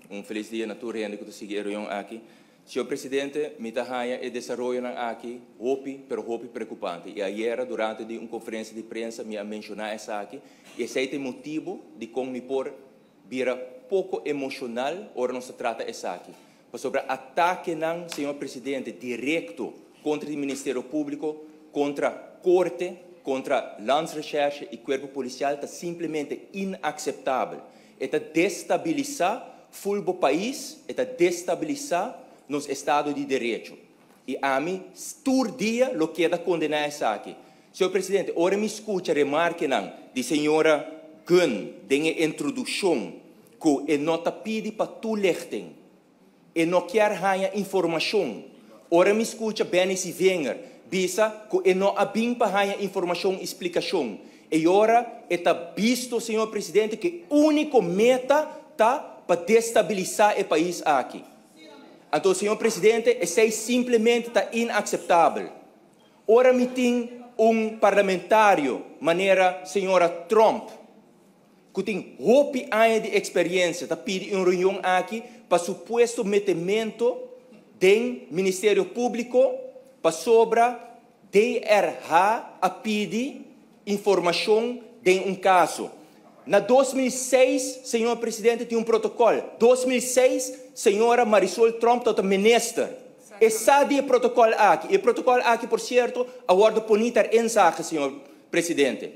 Un felis dia na tur hende ku ta sigui e reunion aki. Señor Presidente, mi ta haña e desaroyonan aki hopi, pero hopi preokupante. I ayera durante di un konferensia di prensa mi a menshoná esaki i esei ta e motibu dikon mi por bira poko emoshonal ora nos ta trata esaki. Pasobra atakenan, señor Presidente, direkto kontra di Ministerio Públiko, kontra Korte, kontra Landsrecherche i Kuerpo Polisial ta simplemente inakseptabel. E ta destabilisá ful bo pais, e ta destabilisá nos estado di derecho. I ami tur dia lo keda kondená esaki. Señor Presidente, ora mi skucha remarkenan di señora Gunn den e introdukshon ku e no ta pidi pa toelichting, e no kier haña informashon. Ora mi skucha Benny Sievinger bisa ku e no a bin pa haña informashon i splikashon, e ora e ta bisto, señor Presidente, ku e úniko meta ta pa destabilisá e pais aki. Anto, señor Presidente, esei simplemente ta inakseptabel. Ora mi tin un parlamentario manera señora Tromp, ku tin hopi aña di eksperensia ta pidi un reunion aki pa supuesto metemento den Ministerio Públiko pasobra DRH a pidi informashon den un kaso. Na 2006, señor Presidente, tin un protokòl. 2006 señora Marisol Tromp tabata minister. E sa di e protokòl aki. E protokòl aki, por sierto, a wòrdu poní ter inzage, señor Presidente.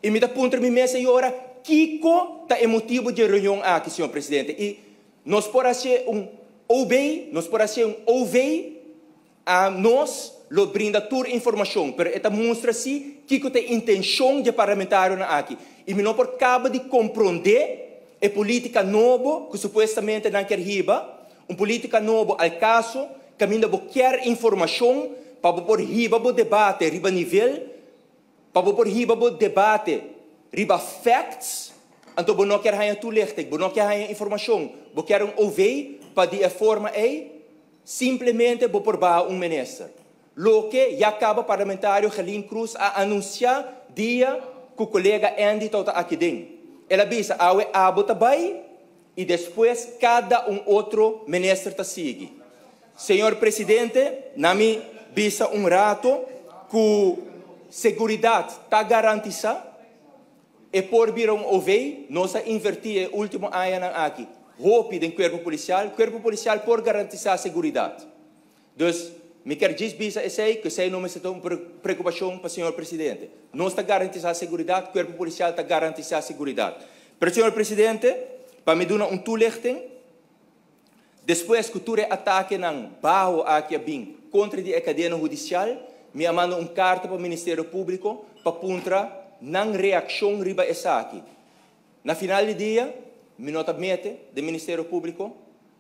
I mi ta puntra mi mes e ora, kiko ta e motibu di e reunion aki, señor Presidente? I nos por hasié un OB, nos por hasié un OV, a nos lo brinda tur informashon, pero e ta mustra si kiko ta e intenshon di e parlamentarionan aki. I mi no por kaba di komprondé e polítika nobo ku supuestamente nan kier hiba, un polítika nobo al kaso kaminda bo kier informashon pa bo por hiba bo debate riba nivel. Pa bo por hiba bo debate riba facts, anto bo no kier haña toelichting, bo no kier haña informacion, bo kier un OV pa di e forma ey simplemente bo por baha un minister. Loke ya caba parlamentario Gerlien Croes a anuncia dia cu colega Andy tawata aki den. El a bisa awe abo ta bay y despues cada un otro minister ta sigui. Señor Presidente, na mi bisa un rato cu seguridad ta garantisa, e por bira un OV, nos a inverti e ultimo añanan aki hopi den Cuerpo Policial, Cuerpo Policial por garantisa seguridad. Dus, mi kier djis bisa esey, cu esey no mester ta un preocupacion pa Señor Presidente. Nos ta garantisa seguridad, Cuerpo Policial ta garantisa seguridad. Pero Señor Presidente, pa mi duna un toelichting, despues cu tur e atakenan baho aki a bin contra di e cadena hudicial, mi a manda un carta pa Ministerio Publico pa puntra nan reaccion riba esaki. Na final di dia, mi no ta mete den Ministerio Publico,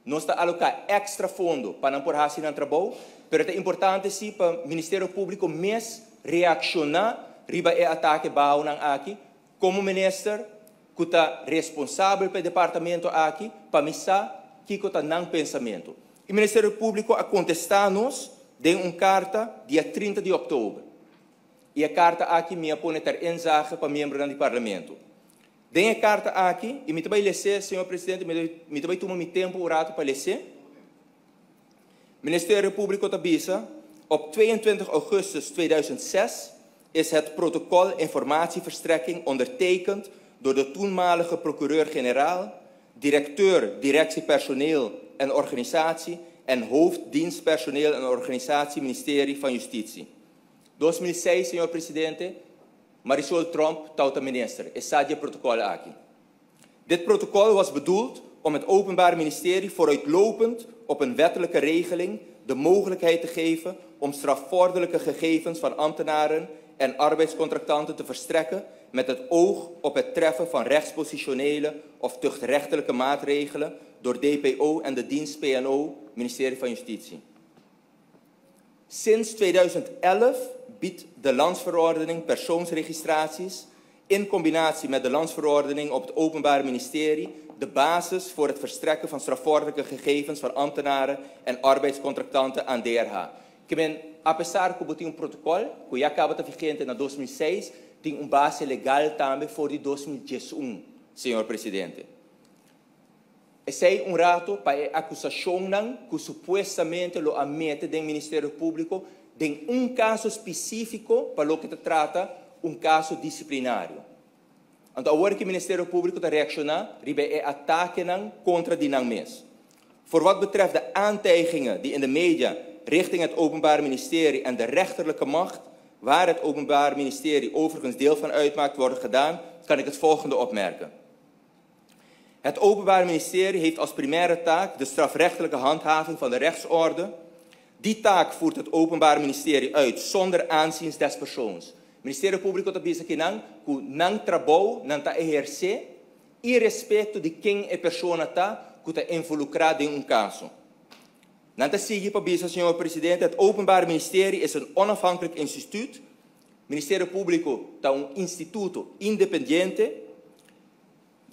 nos ta aloca extra fondo pa nan por haci nan trabou, pero ta importante si pa Ministerio Publico mes reacciona riba e atake bahonan aki. Como minister cu ta responsabel pa e departamento aki, pa mi sa kico ta nan pensamento. E Ministerio Publico a contesta nos den un carta dia 30 di october. Y e carta aki mi a pone ter inzage pa miembronan di Parlamento. Den e carta aki, y mi ta bay lese, señor Presidente, mi ta bay tuma mi tempo un rato pa lese. Ministerio Publico ta bisa, op 22 augustus 2006 is het protocol informatieverstrekking ondertekend door de toenmalige procureur-generaal, directeur directie personeel en organisatie en hoofddienst personeel en organisatie ministerie van Justitie. 2006, señor Presidente, Marisol Tromp tabata minister. E sa di e protocol aki. Dit protocol was bedoeld om het Openbaar Ministerie vooruitlopend op een wettelijke regeling de mogelijkheid te geven om strafvorderlijke gegevens van ambtenaren en arbeidscontractanten te verstrekken met het oog op het treffen van rechtspositionele of tuchtrechtelijke maatregelen door DPO en de dienst PNO, Ministerie van Justitie. Sinds 2011 biedt de landsverordening persoonsregistraties in combinatie met de landsverordening op het Openbaar Ministerie de basis voor het verstrekken van strafvorderlijke gegevens van ambtenaren en arbeidscontractanten aan DRH. Ke men, apesar ku bo tin un protokòl ku ya kaba ta vigente na 2006, tin un base legal tambe for di 2011, señor Presidente. Esei un ratu pa e akusashonnan ku supuestamente lo a mete den Ministerio Públiko den un kaso spesífiko pa loke ta trata un kaso disiplinario. Anto awor ku Ministerio Públiko ta reakshoná riba e atakenan kontra di nan mes. Voor wat betreft de aantijgingen die in de media richting het Openbaar Ministerie en de rechterlijke macht, waar het Openbaar Ministerie overigens deel van uitmaakt, worden gedaan, kan ik het volgende opmerken. Het Openbaar Ministerie heeft als primaire taak de strafrechtelijke handhaving van de rechtsorde. Die taak voert het Openbaar Ministerie uit zonder aanzien des persoons. Ministerio Públiko ta bisa akinan ku nan trabou nan ta ehersé irrespekto di ken e persona ta ku ta involukrá den un kaso. Nan ta sigui pa bisa, señor presidente, het Openbaar Ministerie is een onafhankelijk instituut. Ministerio Públiko ta un instituto independiente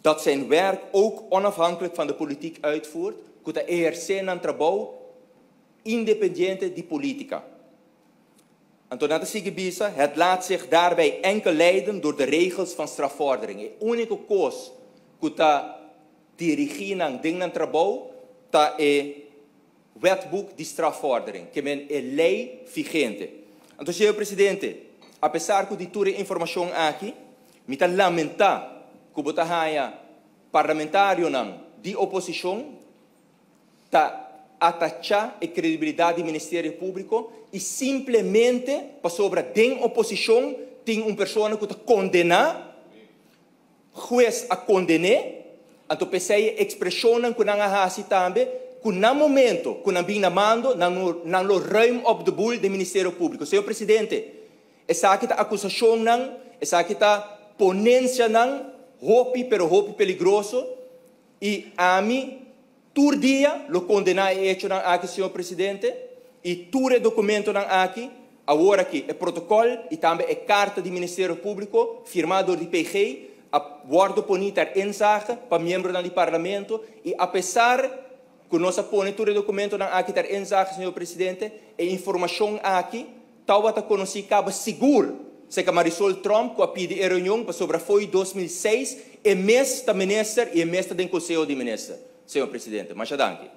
dat zijn werk ook onafhankelijk van de politiek uitvoert, ku ta ehersé nan trabou independiente di polítika. Anto nan ta sigui bisa, het laat zich daarbij enkel leiden door de regels van strafvordering. E úniko kos ku ta dirigí nan den nan trabou ta e Wetboek di Strafvordering, ke men e lei vigente. Anto, señor presidente, apesar ku di tur e informashon aki, mi ta lamentá ku bo ta haña parlamentarionan di oposishon ta atachá e kredibilidat di Ministerio Públiko i simplemente pasobra den oposishon tin un persona ku ta kondená, Hues a konden'é, anto p'esei e ekspreshonnan ku nan a hasi tambe, ku na momento ku nan bin na mando, nan nan lo ruim op de boel den Ministerio Públiko. Señor Presidente, esaki ta akusashonnan, esaki ta ponensianan hopi pero hopi peligroso i ami tur dia lo kondená e echonan aki, señor Presidente, i tur e dokumentonan aki, awor aki e protokòl i tambe e karta di Ministerio Públiko firmá dor di PG a wòrdu poní ter inzage pa miembronan di Parlamento i apesar ku nos a pone tur e dokumentonan aki ter inzage, señor Presidente, e informashon aki tabata konosí kaba sigur serka Marisol Tromp ku a pidi e reunion pasobra fo'i 2006 e mes ta minister i e mes ta den Konseho di Minister, señor Presidente. Masha danki.